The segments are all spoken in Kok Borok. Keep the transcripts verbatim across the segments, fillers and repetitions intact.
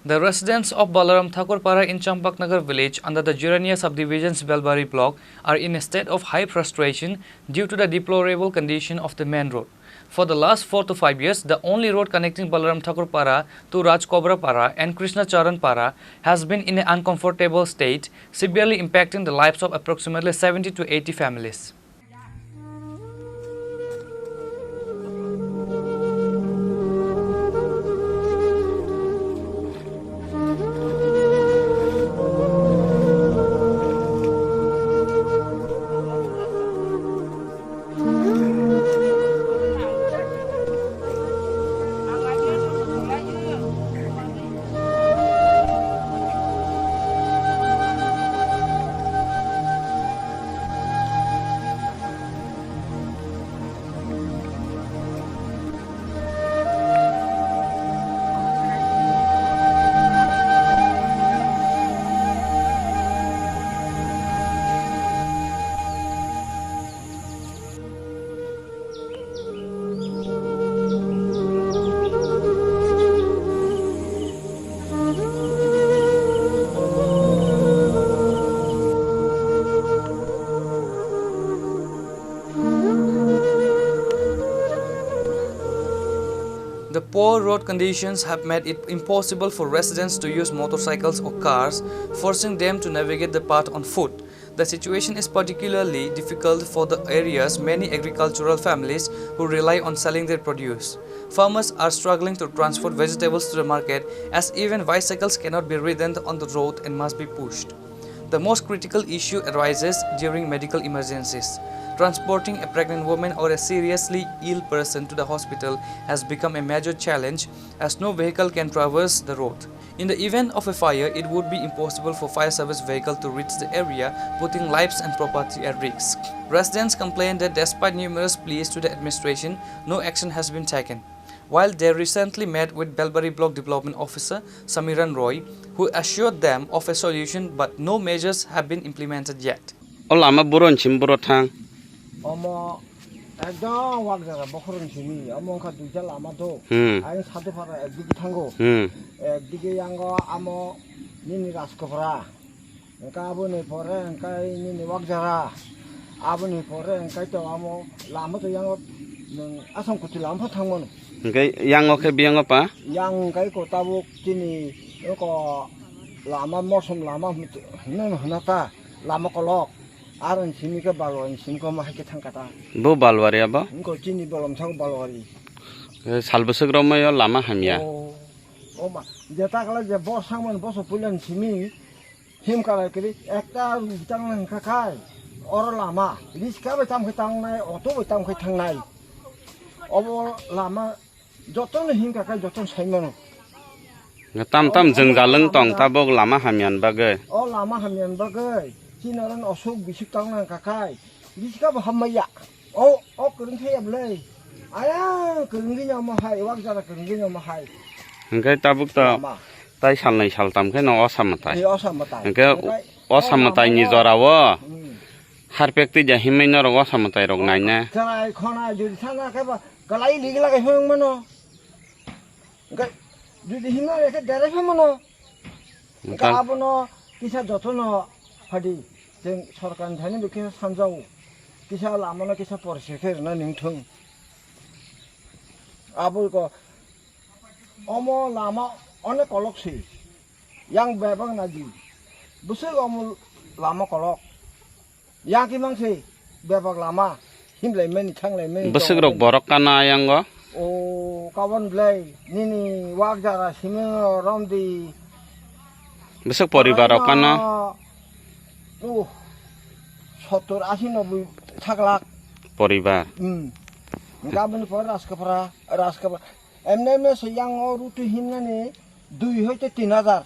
The residents of Balaram Thakur Para in Champaknagar village under the Jirania subdivision's Belbari block are in a state of high frustration due to the deplorable condition of the main road. For the last four to five years, the only road connecting Balaram Thakur Para to Rajkobra Para and Krishna Charan Para has been in an uncomfortable state, severely impacting the lives of approximately seventy to eighty families. The poor road conditions have made it impossible for residents to use motorcycles or cars, forcing them to navigate the path on foot. The situation is particularly difficult for the area's many agricultural families who rely on selling their produce. Farmers are struggling to transport vegetables to the market, as even bicycles cannot be ridden on the road and must be pushed. The most critical issue arises during medical emergencies. Transporting a pregnant woman or a seriously ill person to the hospital has become a major challenge, as no vehicle can traverse the road. In the event of a fire, it would be impossible for fire service vehicle to reach the area, putting lives and property at risk. Residents complain that despite numerous pleas to the administration, no action has been taken. While they recently met with Belbari Block Development Officer Samiran Roy, who assured them of a solution, but no measures have been implemented yet. O lama buro ni simi buro thang. Omo ekdom wak jaga bokhorok ni simi, omo wngkha duita lama do. Hmm. Ayang satu phara ekdigi thango. Hmm. Ekdigi yango amo nini Rajkopra. Wngkha aboni pore wngkha nini wak jaga. Aboni pore wngkha to amo lama to yango nwng asong kutu lama pha thangmano. Hingke yango khe biyango pa? Yang wngkha ko tabuk chini ko lama mosom lama hwnwi hwnwi hwnata lama kolok. Aro ni simi khe Balwari ni simi khe omo hai khe thang kata. Bo Balwari abo? Wngkha chini bolom thang Balwari. Eh, sal bwswk romwi o lama hamya. O, o ma, jeta kala je bor sangmani boso puila ni simi him kala kiri ekta rutang nang kha khai. Oro lama, riska bai tam khai tangnai, auto bai tam khai thangnai. Obo lama Jotono hingka khe jotono sai mano. Tam tam jwngjal wng tong tabuk lama hamya ni bagwi. O lama hamya ni bagwi. Chini oro osuk bisik tong nang kha khai. Bisika bo hamya. O, o kwrwng thaya bwlai. Aya kwrwng ri omo hai, wak jara kwrwng ri omo hai. Hingke tabuk to lama. Tai salnai saltam khe no osa mwtai. He osa mwtai. Hingke osa mwtai ni jora o. Hmm. Harpek twi ja himwi norok osa mwtai rok naina. Chwrai khona jodi sana khe ba kalai ligi lagai hong mano. Ga jodi himna rekhe dere hong mano. Ga abono kisa jotono phadi. Jeng sorkar ni thani bo kisa sanjao. Kisa lamano kisa porse khe rwna ningthung. Abo ko omo lama onek kolok se. Yang bebak nadi. Bwswk omo lama kolok. Yang kimang se bebak lama. Himlai mani, thanglai mani. Bwswk rok borok kana yang o? O, kabon blai. Nini wak jara simi romdi. Bwswk poribar rok kana? Uh, sottor, asi, nobboi saklak. Poribar. Hmm. Gabon por Rajkapra, Rajkapra. Emne emne se yang o rutu himnani dui hoite tin hajar.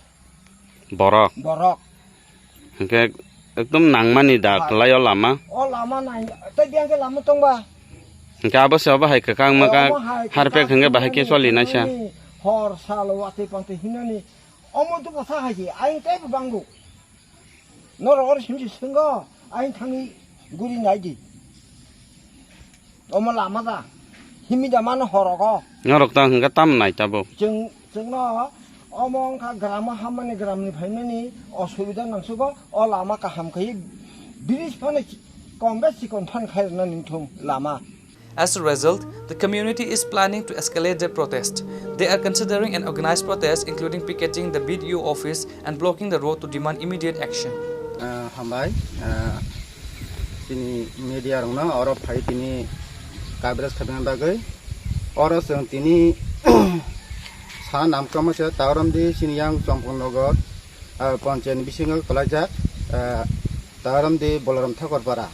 Borok. Borok. Hingke ekdom nangmani da. Ha. Kwlai o lama. O lama nang, tei biyang khe lama tongba. Hingke abo se obo hai kwkang mwkang. Omo hai harpek kwkang hingke bahai khe himnani choli naisa. Hor sal watwi pantwi himnani. Omo tu bwsa hai se, ayang tei bo bango. Norok oro simsi swnggo, ayang thangwi guri nai di. Omo lama da, himi da mano horogo. Norok ta hingke tam nai tabuk. Chwng, chwngno Omo wngkha gramo hammani gramni phaimani osubida nangsugo o lama kaham khai bridge phano kom bes chikon phan khai rwna ningthung lama. As a result, the community is planning to escalate their protest. They are considering an organized protest, including picketing the B D O office and blocking the road to demand immediate action. Ah, hambai, ah, chini media rokno oro phai tini coverage khaina bagwi. Oro chwng tini sana namkwrwngma se Taoramdi chini yang Chongpong Nogor, ah, panchayat ni bisingo kwlaijak, ah, Taoramdi Bolaram Thakur Para.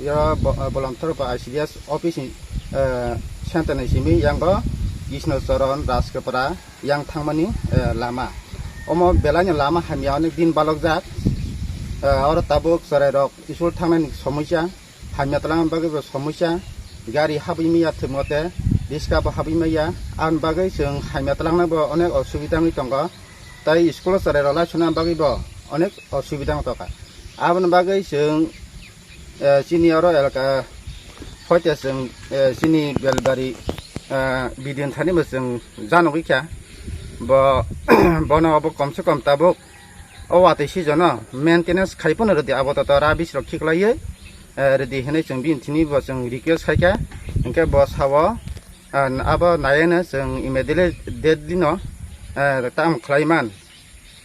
Yo bo-, ah, Bolaram Thakur Para I C D S office ni, ah, center ni simi yango Krishna Charan Rajkapra yang thangmani, eh, lama. Omo belai no lama hamya onek din balokjak. Eh, oro tabuk chwrai rok school thangnani somosya, hamya twlangna bagwi bo somosya, gari habwi maya thwk mote, riska bo habwi maya, aboni bagwi chwng hamya twlangna bo onek osubida wngwi tongo. Tai school o chwrai rok lai suna bagwi bo onek osubida wng tongkha. Aboni bagwi chwng, eh, chini oro elaka hoite chwng, eh, chini Belbari, eh, B D O ni thani bo chwng janogwi kha. Bo, bono obo kom se kom tabuk o watwi season o maintenance khai phano rwdi, abo toto rubbish rok khiklaiwi, eh, rwdi hinwi chwng bini thini bo chwng request khai kha. Hinkhe bo sao, ah, abo naiwi no chwng immediately date dino, eh, tam khlai man.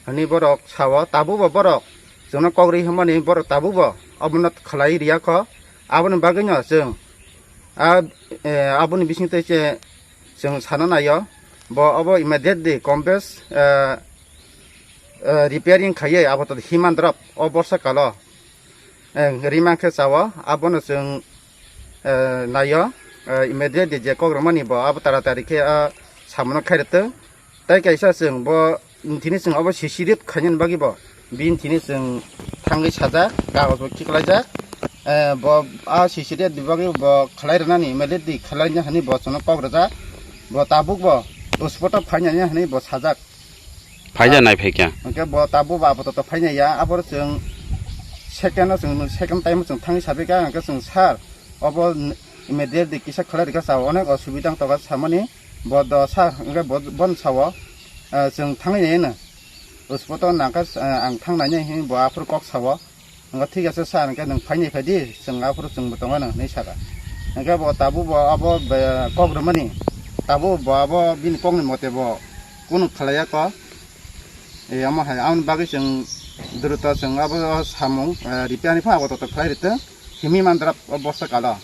Hwnwi borok sao, tabukbo borok chwngno kok rwi hwnmani borok tabukbo obono khlai rwya kho. Aboni bagwino chwng a, eh, aboni bisingtwi se chwng sana naio, bo obo immediately kom bes, eh, eh, repairing khaiwi abo to himandrop o borsa kalo. Eh, rima khe chao, abono chwng, eh, naio, eh, immediately je kok rwmani bo abo taratari khe, ah, samono khairwtwng. Tai kaisa chwng bo, tini chwng obo C C rip khainani bagwi bo, bini tini chwng thangwi sajak, kagoj bo khiklaijak. Eh, bo a C C rip ni bagwi bo khlai rwnani, immediately khlaina hwnwi bo chwngno kok rwjak. Bo tabuk bo spot o phainani hwnwi bo sajak. Phaija nai phaikha. Hwnkhe bo tabuk bo apatot phainai ya, aboro chwng second o chwng, second time o chwng thangwi sabaikha, hwnkhe chwng sir, obo immediately kisa khlai rwkha, sao onek osubida wng tongkha samani, bo do sir, hwnkhe bo, bono sao, ah, chwng thangwi naino, spot o nangkha, ah, ang thang nainai hinwi bo aphuru kok sao. Hwnkhe thik ase sir, hwnkhe nwng phainai phaidi, chwng aphuru chwngbo tongo nwng hinwi sakha. Hwnkhe bo tabuk bo abo be-, kok rwmani, tabuk bo abo bini kokni mote bo kunu khlaiya kok. E, omo hai, aboni bagwi chwng druto chwng abo samung, eh, repair ni pha abo toto khlai rwtwng, himwi mandra o borsa kalo.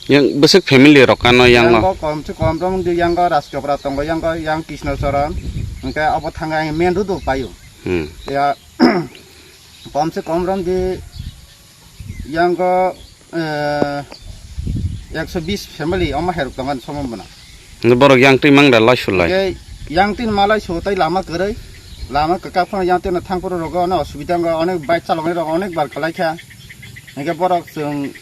Yang bwswk family rok ano yang no? Yango kom se kom rong di yango Rajkapra tongo, yango yang Krishna Charan, hwnkhe abo thangwi ang main road o paio. Hmm. Ya, kom se kom rong di yango, eh, ekso bis family omo herok tongo ani somo bwna. Borok yang twi mang da lai sulai. Hwnkhe yang twi malai su tai lama kwrwi. Lama kwkak phano yang twi thang phuru rogo ono osubida wngkha, onek bike chaloknai rok onek bar kwlai kha. Hwnkhe borok chwng,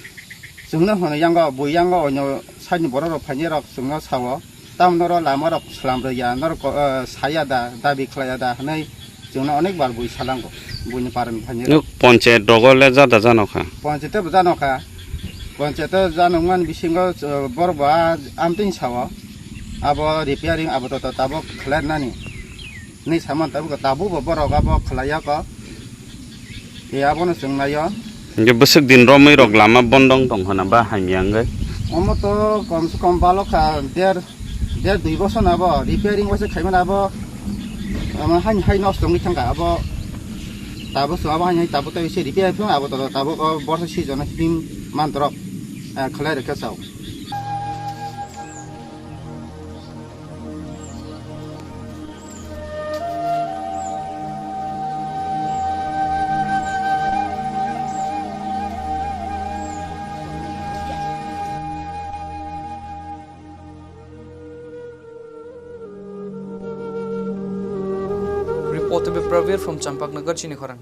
chwngno hwno yango, bo yango onyo side ni borok rok phainai rok chwngno sao. Tamo norok lama rok slam rwya, norok ko-, eh, saya da, dabi khlaiya da hwnwi chwngno onek bar bui salango, buini parani phainai rok. Nuk panchayat rogo le jada jano kha? Panchayat bo jano kha. Panchayat o janokmani bisingo, eh, borok bo a amtwini sao. Abo repairing abo toto tabuk khlainani. Hinwi saman tabuk, tabuk bo borok abo khlaiya kho. E, abono chwng naio. Hwnkhe bwswk din romwi rok lama bondo wng tong khna ba hamya wngwi? Omo to kom se kom balok kha der, der dui bosor na abo repairing waisa khaimani abo. Omo haini hai nosto wngwi thangkha abo. Tabuk chwng abo haini hai tabuk tei se repair phano abo to tabuk o borsa season o him mantrok, eh, khlai rwkhe chao. Report to be Pravir from Champaknagar, Chinikhorang.